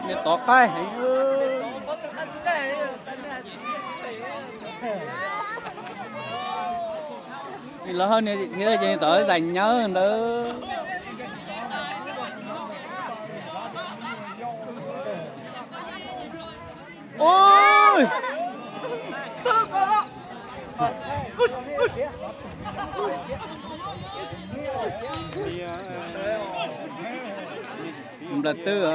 Niag tov qaib heev. Lawv hawb niag thiab ces tov zais nyawb ntawd. Nplawg twb.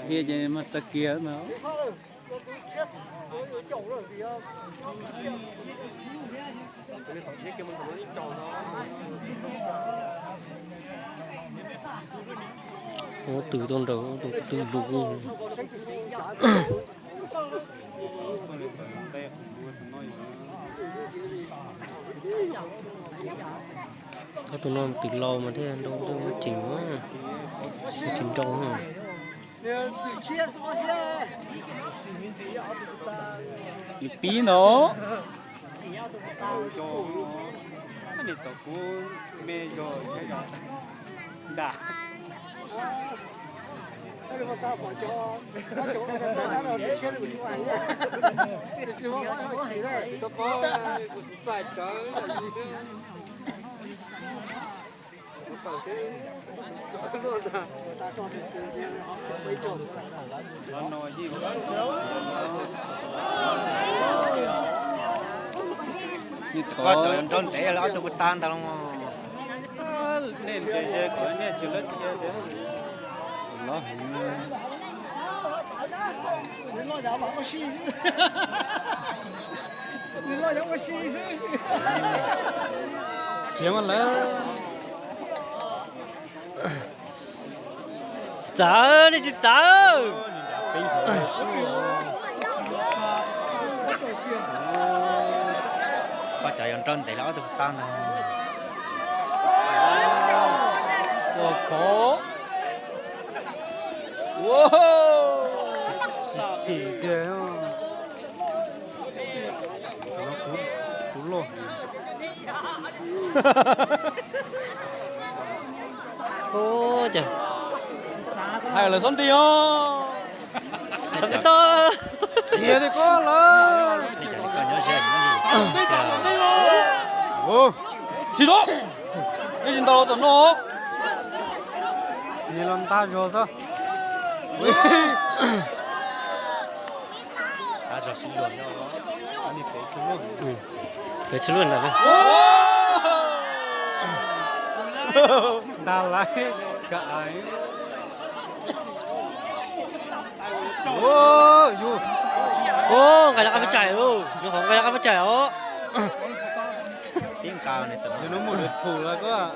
Dhia ces mas tag kiag mas. Ub, tws tau nraud, tws lus. Ob tug no tws laus mas thiaj nrau, tsis, tsis nrau. Nws pib ntawd. Nim tau kuv me zog nram. Nws cov nrau ntev lawm ob tug kuj tag ntawd los. Siav mas lawm. Txawv, nej tsis txawv. Koj cov yuav nrau ntev lawm ob tug tag ntag. Ua khov. Ua. Chim tiag. Kuv loj. Ua cas hais lawv xob nti os. Xob nti tau. Tiag tiag koj lawm. Tsis tau. Nej tsis ntaus los tom no. Ces los nta zog xwb. Peb tsis luaj ntawd. Nta laiv ka ais. Yus, nqaij laj qab peb tsaim, yus qhov nqaij laj qab peb tsaim os. Yus no mus lwm thum los koj.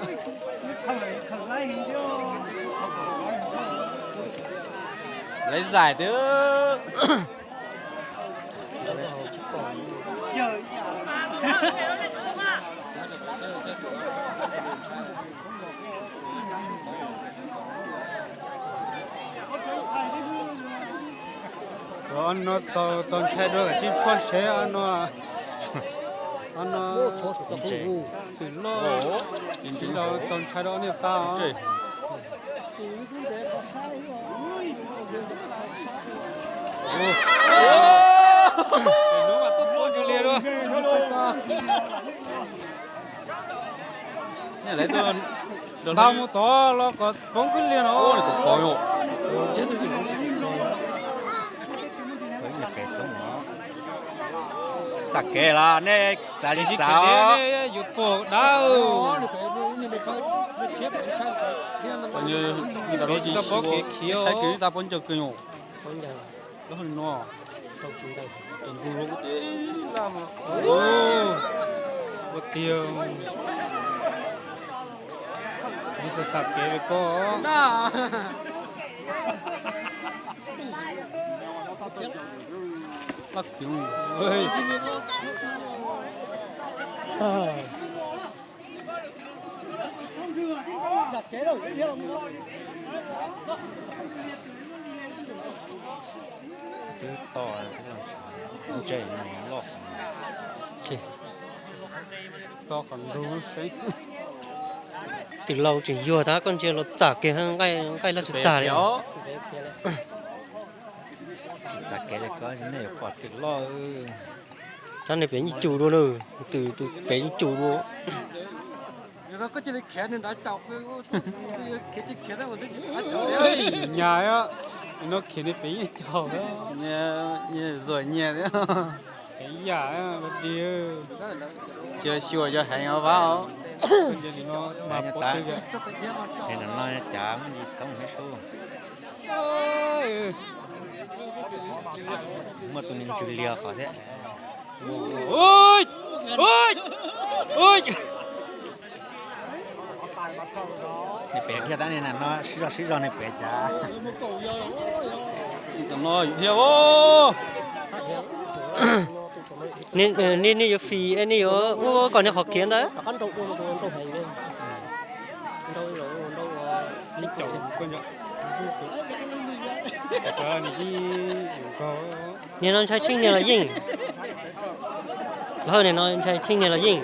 Laiv zaim twb. Ua no txaus ntshai dua, tsis pom seb no. Ua no twm loj, tsis tau txaus ntshai dua niag tag. Nta mus tod los kom poob kwj liag no. Xam kev los nej txav tsis txav. Yus pom dab. Tsis tau paub kev khiav. Saib kev tag poob ncaws kawg yom. Lub no, tus ntu los kuv tib laj mas. Ua tiag. Nws xam xam kev li koj. Laj kiv. Twb to, ntse loj. Twm laus tseem yuag tab koj ntsia los txam kiag nqaij loj tsis txag li. Tsis txag kev li ko nej yuav pom twm loj. Tab nws pem yeej cum dua na, twm tus pem yeej cum dua. Nyas, no khiav nws pem yeej caug. Zuag nyias thiab. Pem yam, xyuas xyuas yog heev os vab os. Mas pov twg. No cas muaj ntsis xoob thiab sub. Muaj tus me ntsws liag qhov thiab. Nws pem thiab tab no sib zog sib zog nws pem cas. Nej yuav fim es nej yuav ua kom nej qhov khiav ntawd. Niag no ntshai tsheej niag los yeej. Lawv niag no ntshai tsheej niag los yeej.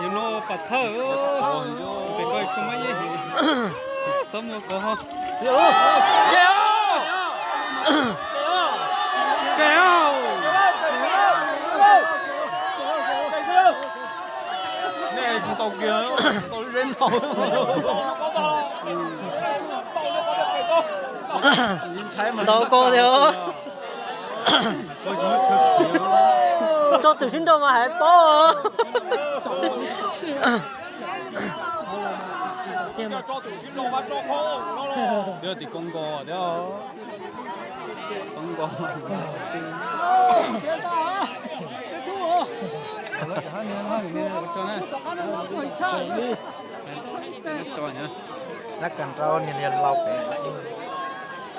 Yog no pas thawj, pem ko kuj muaj ib, txhob muaj ko ho. Nej tsis tau kiag, tau zeb ntau. Ntau koj thiab. Rau twm sib nraus mas hais paub. Tim koob nkos thiab, koob nkos. Lab kas nrau niag liag laus pem.